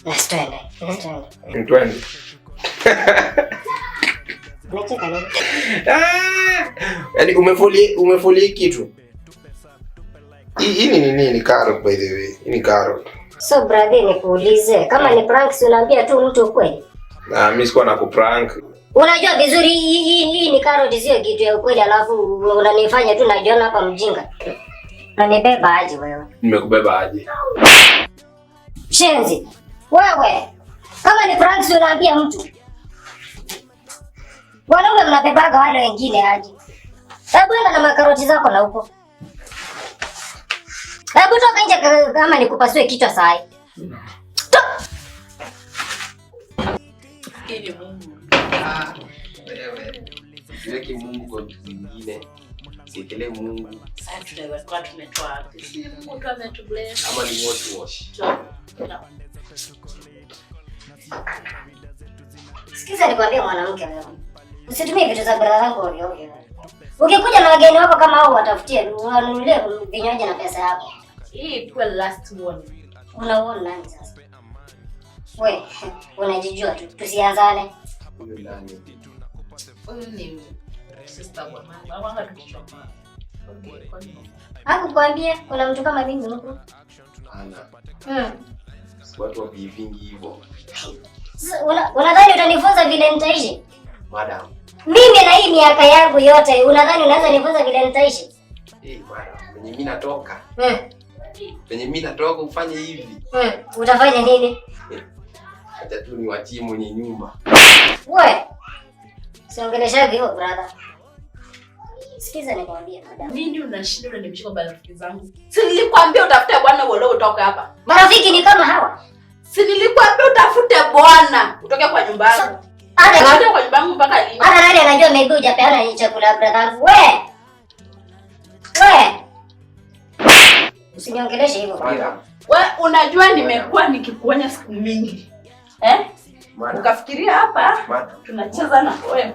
Na twende. Twende. Twende. Unacheka nini? Ah! Yaani umefolia hii kitu. Hii ni nini? Ni carrot, by the way. Hii ni carrot. So brother, nikuulize, kama ni prank si unaambia tu mtu ukweli? Na mimi sikuwa na kuprank. Unajua vizuri hii ni carrot, sio kitu ya ukweli, alafu unanifanya tu najiona hapa mjinga. Unanibeba aje wewe? Nimekubeba aje? Shenzi. Wewe. Kama ni prank si unaambia mtu. Wanaume mnabebaga wale wengine aje? Hebu enda na makaroti zako na huko. Hebu toka nje kama nikupasue kichwa saa hii. Hii ni Mungu. Ah, wewe. Siweki Mungu kwa vitu zingine. Siekelee Mungu. Sasa tunaweza tumetoa wapi? Si Mungu tu ametubless. Ama ni wash wash. No. Sikiza nikwambie mwanamke wewe. Usitumie vitu za brother zangu ovyo ovyo. Ukikuja na wageni wako kama hao, watafutie, wanunulie vinywaji na pesa yako. Hii ikuwe last warning. Unauona nani sasa? We, unajijua tu. Tusianzane. Huyo nani? Huyu ni sister wa mama. Wanga tukichoma. Okay, kwani Hakukwambia kuna mtu kama mimi huku? Ana. Si watu wa vingi hivyo. Sasa, unadhani utanifunza vile nitaishi? Madam. Mimi na hii miaka yangu yote, unadhani unaweza nifunza vile nitaishi? Eh, madam, penye mimi natoka. Penye mimi natoka ufanye hivi. Utafanya nini? Acha tu niwachie mwenye nyumba. We. Siongelesha hivyo, brother. Sikiza nikwambie, madam. Nini unashinda unanibisha kwa marafiki zangu? Si nilikwambia utafute bwana uolewe utoke hapa. Marafiki ni kama hawa. Si nilikwambia utafute bwana utoke kwa nyumba yangu. Hata Utoke kwa nyumba yangu mpaka lini? Hata nani anajua maybe hujapeana hii chakula, brother yangu. We. We. Usiniongeleshe hivyo. Madam. We unajua nimekuwa nikikuonya siku mingi. Eh? Madam. Ukafikiria hapa Madam. tunacheza na wewe.